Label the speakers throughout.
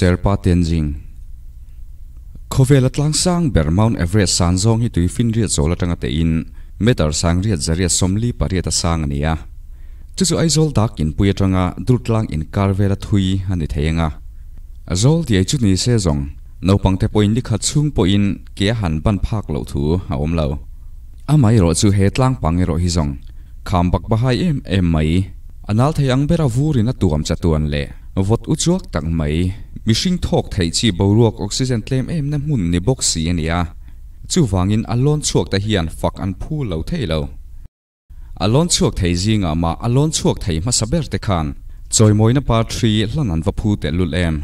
Speaker 1: Sherpa Tenzing. Khawvela tlang sang ber Mount Everest san zawng hi tui finriat zawl atanga tein meter sangriat zariat 48 a sang a ni a. Chu chu Aizawl dak inpui atanga Durtlang inkar vela thui a ni thei anga. Zawl diai chu ni se zawng naupang te pawhin ni khat chhung pawhin ke a han ban phak loh thu a awm lo. Amaherawh chu he tlang pang erawh hi zawng kham bak bahai em em mai. A nal thei ang bera vurin a tuam chatuan leh vawt u chuak tak mai. Mihring thawk theih chi boruak oxygen tlem em na hmun ni bawk si a ni a. Chuvangin a lawn chhuak te hian fak an phu lo thei lo. A lawn chhuak thei zingah mah a lawn chhuak thei hmasa ber te khan chawimawina par thi hlan an va phu tehlul em.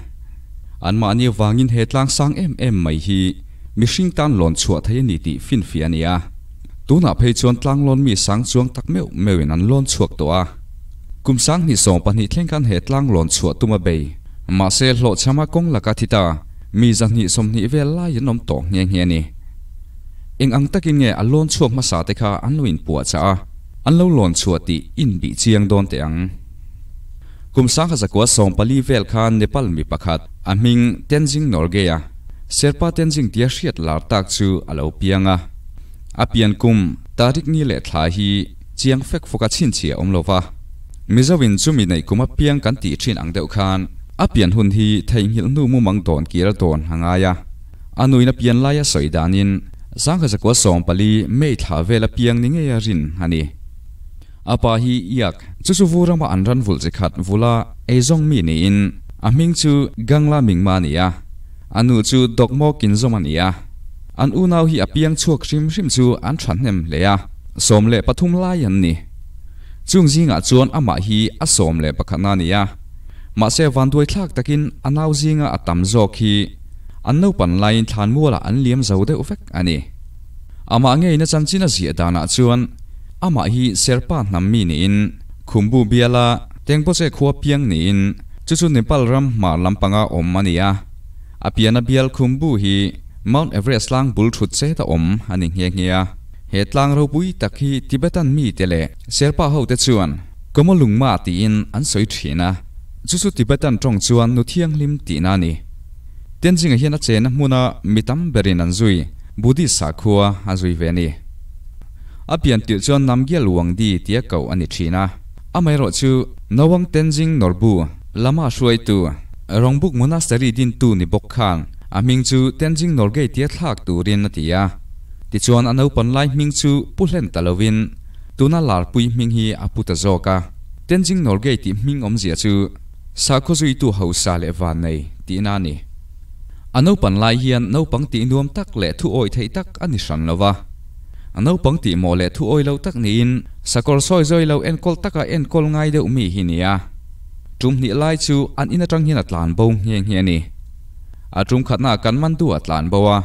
Speaker 1: Anmahni avangin he tlang sang em em mai hi mihring tan lawn chhuah thei a ni tih finfiah a ni a. Tunah phei chuan tlanglawn mi sang chuang tak meuh meuhin an lawn chhuak tawh a. Kum 2020 thleng khan he tlanglawn chhuah tum a bei. Mahse hlawhchhama kawng laka thi ta mi 220 vel lai an awm tawh nghe nghe a ni. Eng ang takin nge a lawn chhuak hmasa te kha an lo inpuah chah a, an lo lawn chhuah tih inbih chiang dawn teh ang. Kum 1940 vel khan Nepal mi pakhat, a hming Tenzing Norgay a, Sherpa Tenzing tia hriat lar tak chu a lo piang a. A pian kum tarik ni leh thla hi chiang fek fawk a chhinchhiah awm lo va. Mizoin chumi neih kum a piang kan tih thin ang deuh khan a pian hun hi theihnghilh hnu mumang dawn kir a dawn a ngai a. A nuin a pian laia sawi danin 1914 May thla vel a piang ni ngei a rin a ni. A pa hi Iak chu chu vu rama an ran vulh chi khat vula eizawng mi niin a hming chu Gangla Mingma a ni a. A nu chu Dawkmaw Kinzawm a ni a. An unau hi a piang chhuak hrim hrim chu an thahnem hle a, 13 lai an ni. Chung zingah chuan amah hi a 11 na a ni a. Mahse vanduai thlak takin a nau zinga a tam zawk hi an naupan laiin thlanmualah an liam zo deuh vek a ni. Amah ngeina chanchin a ziah danah chuan amah hi Sherpa hnam mi niin Khumbu biala Tengpoche khua piang niin chu chu Nepal ram hmar lampanga awm a ni a. A piana bial Khumbu hi Mount Everest tlang bul thut chet a awm a ni nghe nghe a. He tlang ropui tak hi Tibetan mite leh Sherpa hote chuan Chomolungma tiin an sawi thin a. Chu chu Tibetan tawng chuan nu thianghlim tihna a ni. Tenzing-a hian a chena hmuna mi tam berin an zui, Buddhist sakhua a zui ve a ni. A pian tirh chuan Namgyal Wangdi tia koh a ni thin a. Amaherawh chu Nawang Tenzing Norbu lama hruaitu, Rongbuk Monastery dintu ni bawk khan a hming chu Tenzing Norgay tia thlak turin a ti a. Tichuan a naupan lai hming chu pu hlen ta lovin tuna larpui hming hi a pu ta zawk a. Tenzing Norgay tih hming awmzia chu Sakhaw zuitu hausa leh van nei tihna a ni. A naupan lai hian naupang tih nuam tak leh thu awih theih tak a ni hran lo va. A naupang tih mawh leh thu awih lo tak niin sakawr sawi zawi lo enkawl taka enkawl ngai deuh mi hi nia. Tum hnih lai chu an in atang hian a tlan bo nghe nghe a ni. A tum khatna kan man duh a tlan bo a,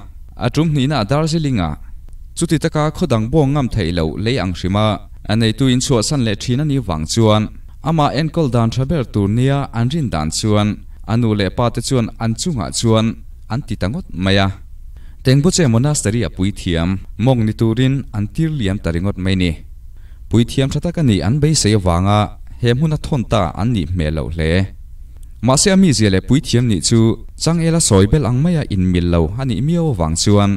Speaker 1: a tum hnihna Darjeeling ah chuti taka khaw dang bawng ngam theih loh lei ang hrima a neitu in chhuahsan leh thin a nih vang chuan Amah enkawl dan tha ber tur nia an rin dan chuan a nu leh pa te chuan an chungah chuan an ti ta ngawt mai a. Tengboche Monastery a puithiam mawng ni turin an tir liam ta ringawt mai ni. Puithiam tha tak a nih an beisei avanga he hmuna thawn ta an nih hmel loh hle. Mahse a mizia leh puithiam nih chu changela sawi bel ang maia inmil lo a nih miau avang chuan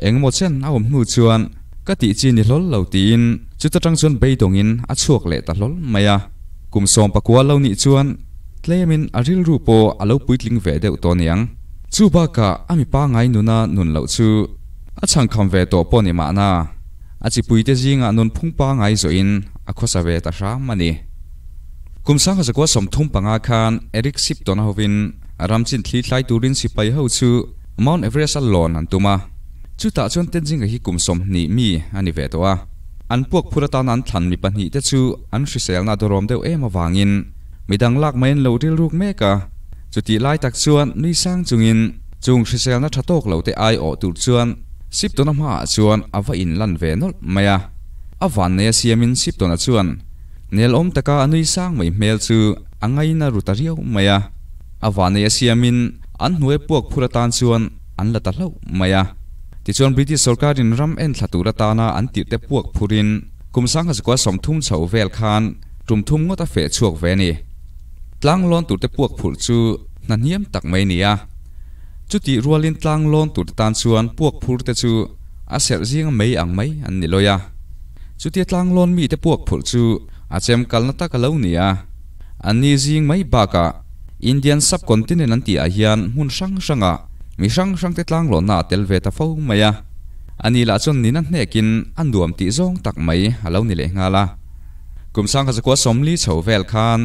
Speaker 1: engemaw chen a awm hnu chuan Ka tih chi ni hlawl lo tiin chuta tang chuan beidawngin a chhuak leh ta hlawl mai a. Kum 19 lo nih chuan tlemin a rilru pawh a lo puitling ve deuh tawh niang. Chu bakah a mipa ngai nuna nun loh chu a chhangkham ve tawh pawh ni mahna a chipuite zingah nun phungpa ngai zawhin a khawsa ve ta hram a ni. Kum 1935 khan Eric Shipton a hovin ramchin thli thlai turin sipai ho chu Mount Everest a lawn an tum a. Chutah chuan Tenzing-a hi kum 20 mi a ni ve tawh a. An puak phur atana an thlan mi pahnih te chu an hriselna a dawrawm deuh em avangin midang lak mai an lo rilruk mek a. Chutih lai tak chuan nui sang chungin chung hriselna tha tawk lo te ai awh tur chuan Siptona hmaah chuan a va inlan ve nawlh mai a. A vanneia siamin Siptona chuan nelawm taka a nui sang mai hmel chu a ngaina ru ta riau mai a. A vanneia siamin an hnuai puak phur atan chuan an la ta hlauh mai a. Tichuan British sorkarin ram en thla tur atana an tirhte puak phurin kum 1930 chho vel khan tum thum ngawt a feh chhuak ve a ni. Tlang lawn turte puak phurh chu Hna hniam tak mai nia. Chutih rualin tlang lawn tur te tan chuan puak phur te chu a serh zinga mei ang mai an ni lawi a. Chutia tlang lawn mite puak phurh chu a chem kalna tak a lo ni a. An ni zing mai bakah Indian subcontinent an tih ah hian hmun hrang hrangah mi hrang hrang te tlang lawnna a tel ve ta fo mai a. A ni lah chuan nina hnekin a nuam tih zawng tak mai a lo ni leh nghal a. Kum sangkha zakua sawmli chho vel khan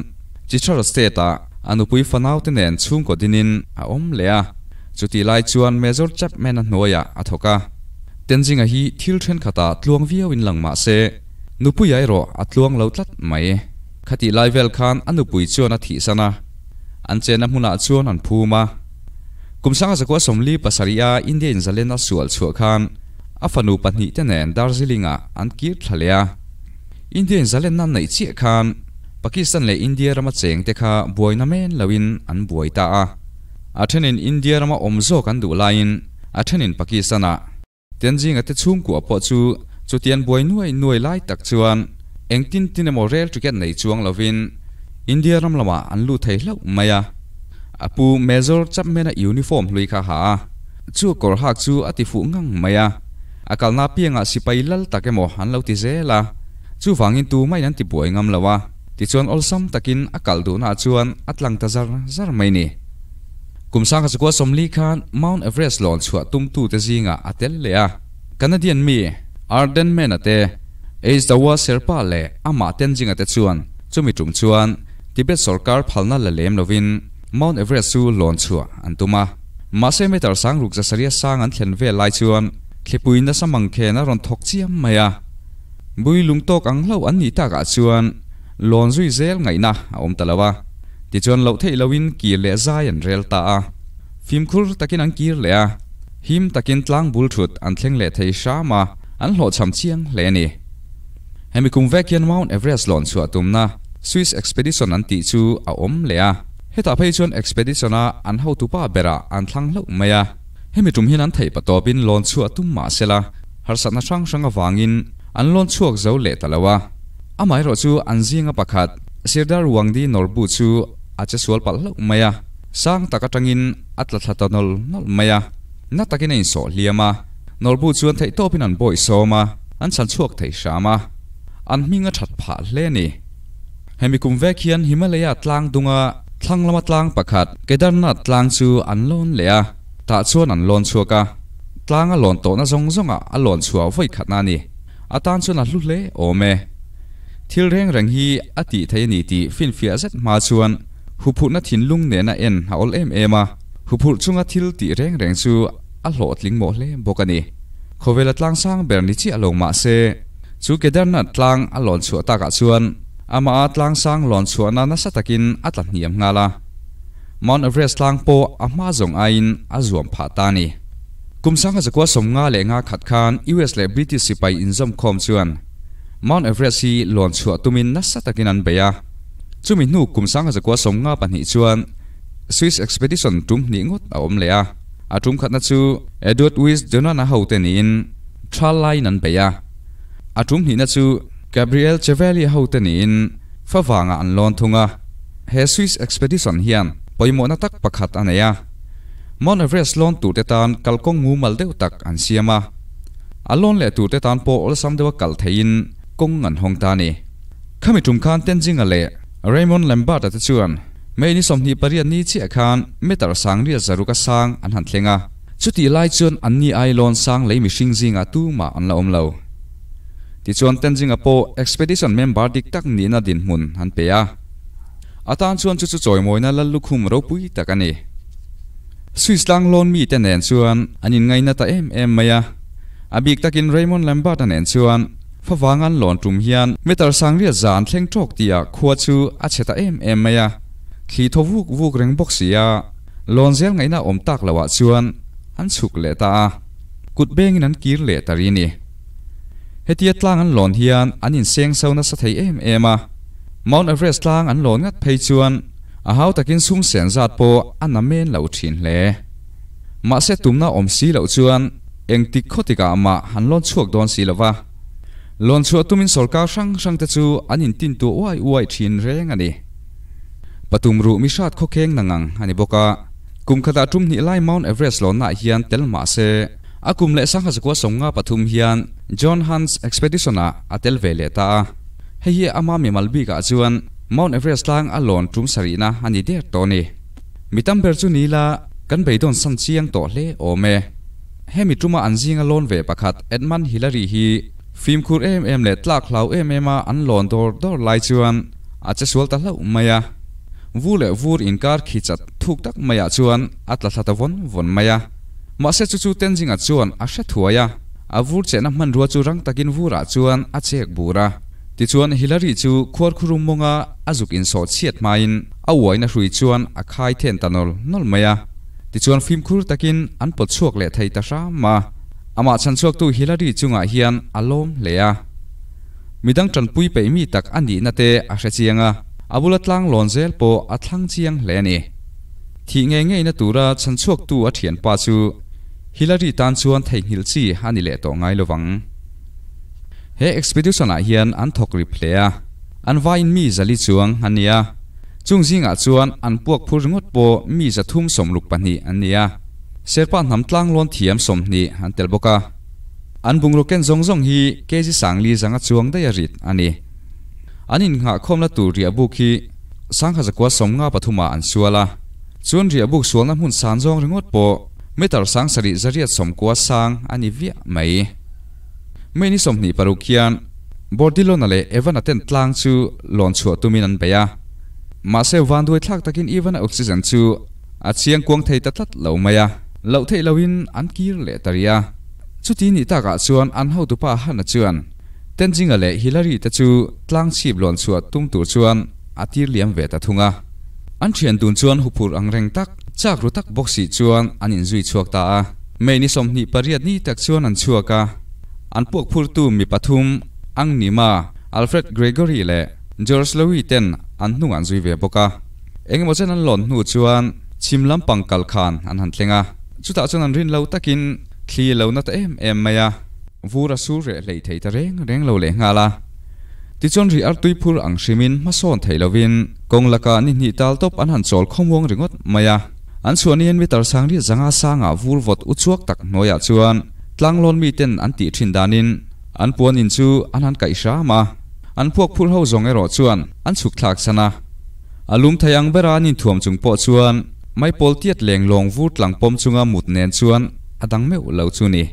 Speaker 1: Chitral State-ah a nupui fanaute nen chhungkaw dinin a awm leh a, chutih lai chuan Major Chapman-a hnuaiah a thawk a. Tenzing-a hi thil thenkhatah tluang viauin lang mah se, nupuia erawh a tluang lo tlat mai. Khatih lai vel khan a nupui chuan a thihsan a, an chenna hmunah chuan an phum a. Kum sangha zakua 47-a India inzalen a sual chhuah khan a fanu pahnihte nen Darjeeling-ah an kir thla leh a. India inzalenna an neih chiah khan Pakistan leh India rama chengte kha buaina men loin an buai ta a. A thenin India rama awm zawk an duh laiin a thenin Pakistan-ah. Tenzing-a te chhungkua pawh chu chutian buai nuai nuai lai tak chuan engtin tin emaw rel ticket nei chuang lovin India ram lamah an lut thei hlauh mai a. A pu Major Chapman-a uniform hlui kha ha a, chu kawr hak chu a ti fuh ngang mai a. A kalna piangah sipai lal tak emaw an lo ti zel a, chuvangin tumah in an ti buai ngam lo a, tichuan awlsam takin a kal duhnaah chuan a tlang ta zar zar mai ni. Kum sangha zakua 40 khan Mount Everest lawn chhuah tumtute zingah a tel leh a, Canadian mi Arden Mann-a te, H. Dawa Sherpa leh amah Tenzing-a te chuan chumi tum chuan Tibet sawrkar phalna la lem lovin Mount Everest chu lawn chhuah an tum a. Mahse meter sang ruk zasaria sang an thlen vel lai chuan thlipui nasa mangkhen a rawn thawk chiam mai a. Bui lung tawk ang hlauh an nih takah chuan lawn zui zel ngaihna a awm ta lo a. Tichuan loh theih loin kir leh zai an rel ta a. Fimkhur takin an kir leh a. Him takin tlang bul thut an thleng leh thei hram a, an hlawhchham chiang hle a ni. Hemi kum vek hian Mount Everest lawn chhuah tumna Swiss Expedition an tih chu a awm leh a. Hetah phei chuan expedition-a an hotupa berah an thlang hlauh mai a. Hemi tum hian an theih patawpin lawn chhuah tum mah sela, harsatna hrang hrang avangin an lawn chhuak zo leh ta lo a. Amaherawh chu an zinga pakhat, Sirdar Wangdi Norbu chu a che sual palh hlauh mai a. Sang tak atangin a tla thla ta nawlh nawlh mai a. Na takin a insawh hliam a. Norbu chuan theihtawpin an bawih sawm a, an chhan chhuak thei hram a. An hming a that phah hle a ni. Hemi kum vek hian Himalaya tlang dunga thlang lama tlang pakhat Kedarnath tlang chu an lawn leh a, tah chuan an lawn chhuak a. Tlang a lawn tawhna zawng zawngah a lawn chhuah vawi khatna a ni. A tan chuan a hlu hle awm e. Thil reng reng hi a tih theih a ni tih finfiah zet hma chuan huphurhna thinlung nena en a awl em em a, huphurh chunga thil tih reng reng chu a hlawhtling mawh hle bawk a ni. Khawvela tlang sang ber ni chiah lo mah se, Chu Kedarnath tlang a lawn chhuah takah chuan amaha tlang sang lawn chhuahna nasa takin a tla hniam nghal a. Mount Everest tlang pawh a hma zawng aiin a zuam phah ta a ni. Kum sangha zakua 55 khan US leh British sipai inzawmkhawm chuan Mount Everest hi lawn chhuah tumin nasa takin an bei a. Chumi hnu kum sangha zakua 52 chuan Swiss Expedition tum hnih ngawt a awm leh a. A tum khatna chu Edward Wiss Donnan-a hote niin, Tha laiin an bei a. A tum hnihna chu Gabriel Chevalier hote niin favangah an lawn thung a. He Swiss Expedition hian pawimawhna tak pakhat a nei a. Mount Everest lawn turte tan kalkawng mumal deuh tak an siam a. A lawn leh turte tan pawh awlsam deuha kal theihin kawng an hawng ta a ni. Khami tum khan Tenzing-a leh Raymond Lambert-a te chuan May ni 28 ni chiah khan meter sangriat zaruk a sang an han thleng a. Chutih lai chuan anni ai lawn sang lei mihring zingah tumah an la awm lo. Tichuan Tenzing-a pawh expedition member dik tak nihna dinhmun an pe a. A tan chuan chu chu chawimawina lal lukhum ropui tak a ni. Swiss tlang lawn mite nen chuan an inngaina ta em em mai a. A bik takin Raymond Lambert-a nen chuan favang an lawn tum hian meter sangriat za an thleng tawk tihah khua chu a chhe ta em em mai a. Thli thaw vuk vuk reng bawk si a. Lawn zel ngaihna awm tak loh ah chuan an chhuk leh ta a, kut bengin an kir leh ta ri ni. Hetia tlang an lawn hian an inseng so nasa thei em em a, Mount Everest tlang an lawn ngat phei chuan a hau takin sum sen zat pawh a na men lo thin hle. Mahse tumna awm si loh chuan engtik khaw tikah mah han lawn chhuak dawn si lo va. Lawn chhuah tumin sawrkar hrang hrang te chu an intintuah uai uai thin reng a ni. Patum ruh mi hrat khawkheng na ngang a ni bawk a. Kum khatah tum hnih lai Mount Everest lawnnaah hian tel mah se, a kum leh 1993 hian John Hunt's Expedition-ah a tel ve leh ta a. Hei hi ama mimal bikah chuan Mount Everest tlang a lawn tum sarihna a ni der tawh a ni. Mi tam ber chu ni ila kan beidawn san chiang tawh hle awm e. Hemi tuma an zinga lawn ve pakhat Edmund Hillary hi fimkhur em em leh tlak hlau em em a an lawn dawr dawr lai chuan a che sual ta hlauh mai a. Vur leh vur inkar khi chat thuk tak maiah chuan a tla thla ta vawn vawn mai a. Mahse chu chu Tenzing-a chuan a hre thuai a, a vur chehna hmanrua chu rang takin vurah chuan a chek bur a. Tichuan Hillary chu khuarkhurum mawnga a zuk insawh chhiat hmain a uaina hrui chuan a khai then ta nawl nawl mai a. Tichuan fimkhur takin an pawt chhuak leh thei ta hram a. Amah chhanchhuaktu Hillary chungah hian a lawm hle a. Midang tanpui peih mi tak a nihna te a hre chiang a, a bula tlang lawn zel pawh a thlang chiang hle a ni. Thih ngei ngeina tura chhanchhuaktu a thianpa chu Hillary tan chuan theihnghilh chi a ni leh tawh ngai lovang. He expedition ah hian an thawk rip hle a, an vaiin mi zali chuang an ni a, chung zingah chuan an puak phur ringawt pawh mi 362 an ni a, Serpa hnam tlanglawn thiam 20 an tel bawk a. An bungraw ken zawng zawng hi kg sangli zanga chuang daih a rit a ni. An innghahkhawmna tur riahbuk hi 1953 ah an sual a, chuan riahbuk sualna hmun san zawng ringawt pawh meter 7890 sang a ni viah mai. May ni 26 hian Bordilona leh Evan-a ten tlang chu lawn chhuah tumin an bei a, mahse vanduai thlak takin Evan-a oxygen chu a chiang kuang thei ta tlat lo mai a, loh theih loin an kir leh ta rih a. Chuti nih takah chuan an hotupa Hannah chuan Tenzing-a leh Hillary te chu tlang chhip lawn chhuah tum tur chuan a tir liam ve ta thung a. An thian dun chuan huphurh ang reng tak, chak ru tak bawk si chuan an inzui chhuak ta a. May ni 28 ni tak chuan an chhuak a. An puak phurtu mi pathum, Ang Nima, Alfred Gregory leh George Lowy ten an hnung an zui ve bawk a. Engemaw chen an lawn hnu chuan chhim lampang kal khan an han thleng a. Chutah chuan an rin lo takin thli lo na ta em em mai a. Vur a sur reh hlei thei ta reng reng lo leh nghal a. Tichuan ri artui phur ang hrimin hmasawn thei lovin kawng lakah ni hnih tal tawp an han chawl khawmuang ringawt mai a. An chhuah nian meter sangriat zanga sangah vur vawt u chhuak tak hnuaiah chuan tlanglawn miten an tih thin danin an puan in chu an han kaih hram a. An phuak phur ho zawng erawh chuan an chhuk thlak san a. A lum thei ang bera an inthuam chung pawh chuan maipawl tiat leng lawng vur tlang pawm chunga mut nen chuan a dang meuh lo chu ni.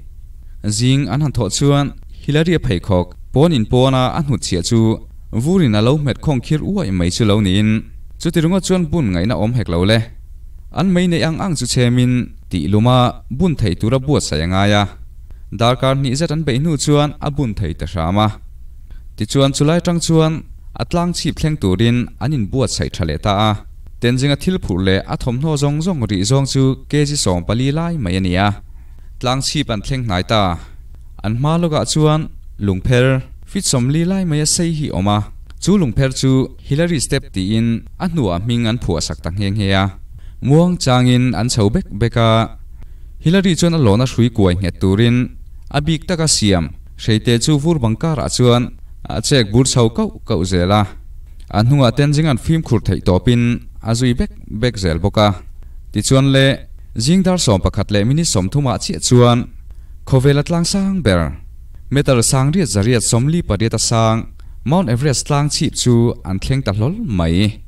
Speaker 1: Zing an han thawh chuan Hillary a pheikhawk pawn in pawna a hnutchhiah chu vurin a lo hmet khawng khir uaih mai chu lo niin chuti ringawt chuan bun ngaihna awm hek lo le. An mei neih ang ang chu chhemin tih luma bun thei tura buatsaih a ngai a. Darkar hnih zet an beih hnu chuan a bun thei ta hram a. Tichuan chulai tang chuan a tlang chhip thleng turin an inbuatsaih tha leh ta a. Tenzing-a thil phurh leh a thawmhnaw zawng zawng rih zawng chu kg 14 lai mai a ni a. Tlang chhip an thleng hnai ta. An hma lawkah chuan lungpher feet 40 lai mai a sei hi awm a. Chu lungpher chu Hillary Step tiin a hnuah hming an phuah sak ta nghe nghe a. Muang changin an chho bek bek a. Hillary chuan a lawna hrui kuai nghet turin a bik taka siam Hreite chu vur bang karah chuan a chek bur chho kauh kauh zel a. A hnungah Tenzing an fimkhur theih tawpin a zui bek bek zel bawk a. Tichuan le, zing dar 11 leh minute 30 ah chiah chuan khawvela tlang sang ber, meter 8848 a sang Mount Everest tlang chhip chu an thleng ta hlawl mai.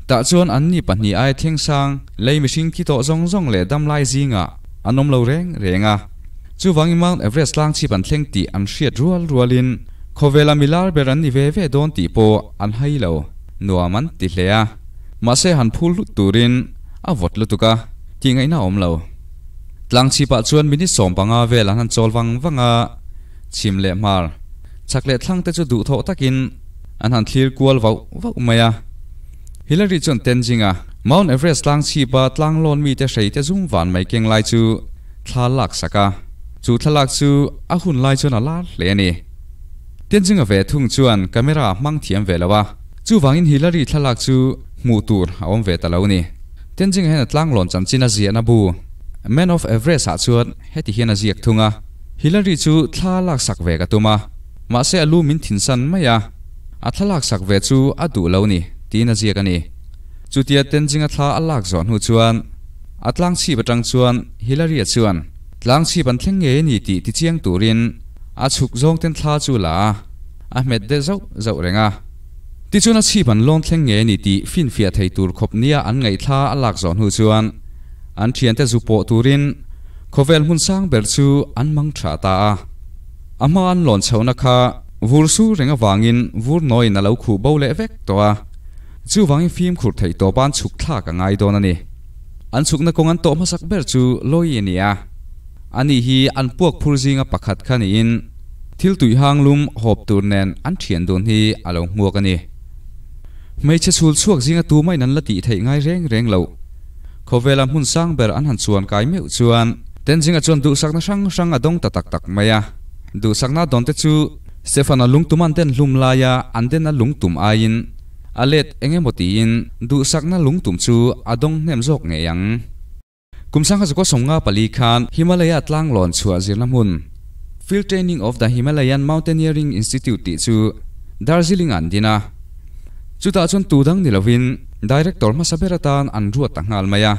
Speaker 1: Tah chuan anni pahnih ai thleng sang lei mihring thi tawh zawng zawng leh damlai zingah an awm lo reng reng a. Chuvangin Mount Everest tlang chhip an thleng tih an hriat rual rualin khawvela milar ber an ni ve ve dawn tih pawh an hai lo, nuam an ti hle a. Mahse han phul hlut turin a vawt lutuk a, tih ngaihna a awm lo. Tlang chhipah chuan minute 15 vel an han chawl vang vang a, chhim leh hmar, chhak leh thlang te chu duhthawh takin an han thlir kual vauh vauh mai a. Hillary chuan Tenzing-a Mount Everest tlang chhipa tlang lawn mite hreite zum van mai keng lai chu thla lak sak a, chu thlalak chu a hun lai chuan a lar hle a ni. Tenzing-a ve thung chuan camera a hmang thiam ve lo a, chuvangin Hillary thlalak chu hmuh tur a awm ve ta lo ni. Tenzing-a hian a tlanglawn chanchin a ziahna bu Man of Everest ah chuan heti hian a ziak thung a, Hillary chu thla lak sak ve ka tum a, mahse a lu min thinsan mai a, a thlalak sak ve chu a duh lo ni, tiin a ziak a ni. Chutia Tenzing-a thla a lak zawh hnu chuan a tlang chhip atang chuan Hillary-a chuan tlang chhip an thleng ngei a ni tih tichiang turin a chhuk zawng ten thla chu la a, a hmet deuh zauh zauh reng a. Tichuan a chhip an lawn thleng ngei a ni tih finfiah thei tur khawp nia an ngaihthla a lak zawh hnu chuan an thiante zu pawh turin khawvel hmun sang ber chu an mang tha ta a. A hma an lawn chhohna kha vur sur reng avangin vur nawiin a lo khuh bo leh vek tawh a. Chuvangin fimkhur theih tawp an chhuk thlak a ngai dawn a ni. An chhukna kawng an tawh hmasak ber chu Loyi a ni a. Ani hi an puak phur zinga pakhat kha niin thil tuihang lum hawp tur nen an thian dun hi a lo hmuak a ni. Hmeichhe chhul chhuak zinga tumahin an la tih theih ngai reng reng loh. Khawvela hmun sang ber an han chuan kai meuh chuan Tenzing-a chuan duhsakna hrang hrang a dawng ta tak tak mai a. Duhsakna dawnte chu Stefan-a lungtum an den hlum laia an dena lungtum aiin a let eng emaw tiin duhsakna lungtum chu a dawng hnem zawk ngei ang. Kum 1994 khan Himalaya tlanglawn chhuah zirna hmun Field Training of the Himalayan Mountaineering Institute tih chu Darjeeling ah an din a. Chutah chuan tu dang ni lovin Director hmasa ber atan an ruat ta nghal mai a.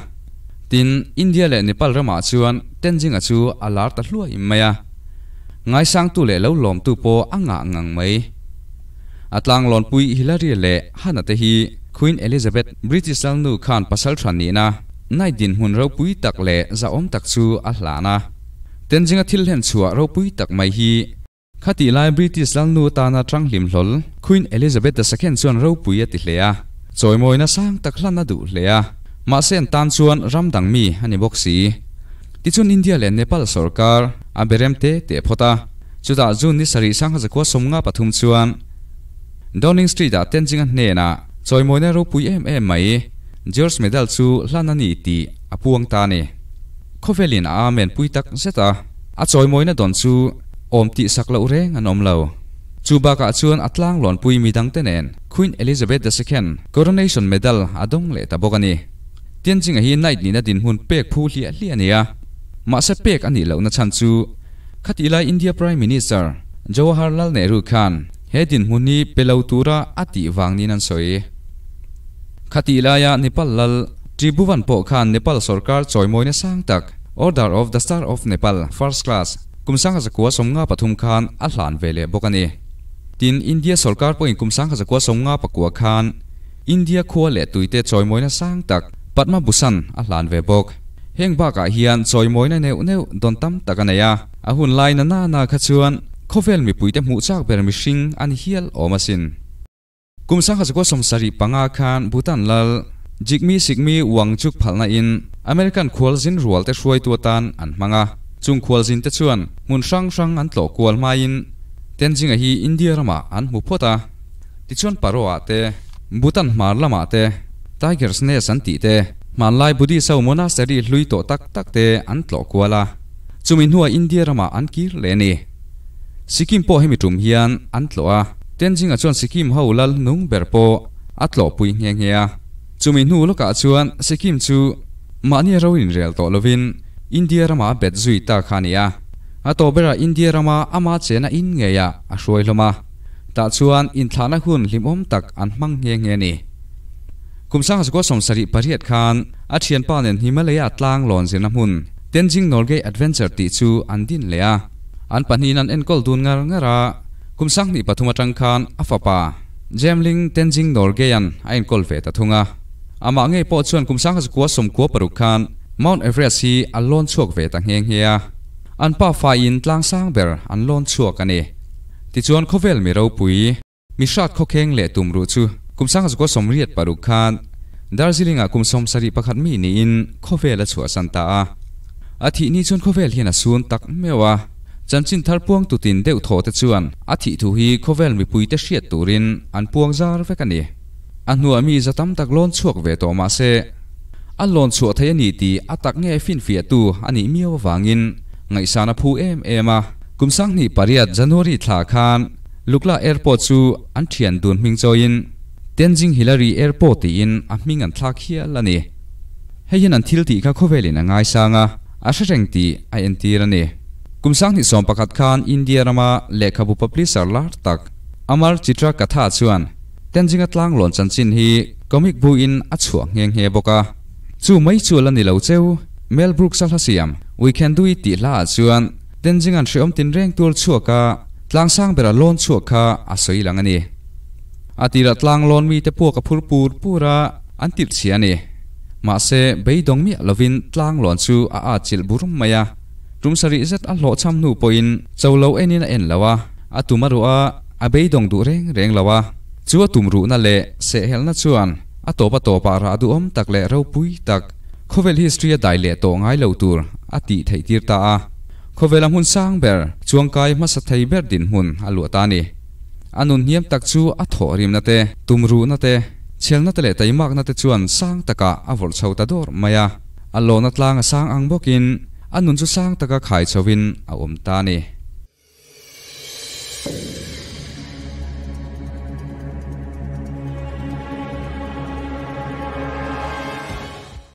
Speaker 1: Tin, India leh Nepal ramah chuan Tenzing-a chu a lar ta hluai mai a. Ngaisangtu leh lo lawmtu pawh a ngah ngang mai. A tlanglawnpui Hillary leh Hannah te hi Queen Elizabeth British lalnu khan pasal tha nihna Knight dinhmun ropui tak leh zahawm tak chu a hlan a. Tenzing-a thil hlen chhuah ropui tak mai hi khatih lai British lalnu atana tanghlim hlawl Queen Elizabeth the Second chuan ropui a ti hle a, chawimawina sang tak hlan a duh hle a, mahse an tan chuan ram dang mi a ni bawk si. Tichuan India leh Nepal sorkar a berem te teh phawt a, chutah June ni sarih 1953 chuan Downing Street-ah Tenzing-a hnenah chawimawina ropui em em mai George Medal chu hlan a ni tih a puang ta a ni. Khawvelin a amen pui tak zet a, a chawimawina dawn chu awm tih sak loh reng an awm lo. Chu bakah chuan a tlanglawnpui midangte nen Queen Elizabeth the Second Coronation Medal a dawng leh ta bawk a ni. Tianjing-a hi Knight nihna dinhmun pek phu hliah hliah a ni a, mahse pek a nih lohna chhan chu khatih lai India Prime Minister Jawaharlal Nehru khan he dinhmun hi pe lo tura a tih vang niin an sawi. Khatih laia Nepal lal Tribhuvan pawh khan Nepal sorkar chawimawina sang tak Order of the Star of Nepal First Class kum 1953 khan a hlan ve leh bawk a ni. Tin, India sorkar pawhin kum 1959 khan India khua leh tuite chawimawina sang tak Padma Bhushan a hlan ve bawk. Heng bakah hian chawimawina neuh neuh dawn tam tak a nei a, a hun lai na na na kha chuan khawvel mipuite hmuh chak ber mihring a ni hial awm asin. Kum 1975 khan Bhutan lal Jigme Sikmi Wangchuk phalna in American khualzin rual te hruaitu atan an hmang a, chung khualzin te chuan hmun hrang hrang an tlawh kual hmain Tenzing-a hi India ramah an hmu phawt a. Tichuan Paro-ah te, Bhutan hmar lamah te, Tiger's Nest an tih te, hmanlai Buddhist ho monastery hlui tawh tak tak te an tlawh kual a, chumi hnuah India ramah an kir leh a ni. Sikkim pawh hemi tum hian an tlawh a, Tenzing-a chuan Sikkim ho lal hnung ber pawh a tlawhpui nghe nghe a. Chumi hnu lawkah chuan Sikkim chu mahni ro inrel tawh lovin India ramah a bet zui ta kha a ni a, a tawh berah India rama ama chena in ngeiah a hruai hlawm a. Tah chuan inthlahna hun hlimawm tak an hmang nghe nghe a ni. Kum 1978 khan a thianpa nen Himalaya tlang lawn zirna hmun Tenzing Norgay Adventure tih chu an din leh a. An pahnihin an enkawl dun ngar ngar a, kum 2003 atang khan a fapa Jamling Tenzing Norgay-a'n a enkawl ve ta thung a. Amah ngei pawh chuan kum 1996 khan Mount Everest hi a lawn chhuak ve ta nghe nghe a. An pa faiin tlang sang ber an lawn chhuak a ni. Tichuan khawvel mi ropui, mi hrat khawkheng leh tum ruh chu kum 1986 khan Darjeeling-ah kum 71 mi niin khawvel a chhuahsan ta a. A thih ni chuan khawvel hian a sun tak meuh a, chanchin thar puang tutin deuh thaw te chuan a thih thu hi khawvel mipuite hriat turin an puang zar vek a ni. A hnuah mi za tam tak lawn chhuak ve tawh mah se, a lawn chhuah thei a ni tih a tak nge finfiahtu a nih miau avangin ngaihsan a phu em em a. Kum 2008 January thla khan Lukla Airport chu an thian dun hming chawiin Tenzing Hillary Airport tiin a hming an thlak hial a ni. Hei hian an thil tih kha khawvelin a ngaisang a, a hre reng tih a entir a ni. Kum 2011 khan India rama lehkhabu publisher lar tak Amar Chitra Katha chuan Tenzing-a tlanglawn chanchin hi comic bu-in a chhuah nghe nghe bawk a. Chu mai chu a la ni lo cheu. Mel Brooks-a hla siam We Can Do It tih hlaah chuan Tenzing-a'n hrehawm tinreng tual chhuak a tlangsang bera lawn chhuak kha a sawi lang a ni. A tirah tlanglawn mite puak a phur pur pur a, an tirh chhia a ni. Mahse, beidawng miah lovin tlanglawn chu a atchilh bur mai a. Tum sarih zet a hlawhchham hnu pawhin cho lo enin a en lo a, a tum a ruh a, a beidawng duh reng reng lo a. Chu a tum ruhna leh sehhelna chuan a tawp a tawpah rah duhawm tak leh ropui tak khawvel history a dai leh tawh ngai lo tur a tih theih tir ta a. Khawvela hmun sang ber chuangkai hmasa thei ber dinhmun a luah ta a ni. A nun hniam tak chu a thawh rimna te, tum ruhna te, chhelna te leh taimakna te chuan sang takah a vawrh chho ta dawr mai a. A lawna tlang a sang ang bawkin a nun chu sang taka khai chhovin a awm ta a ni.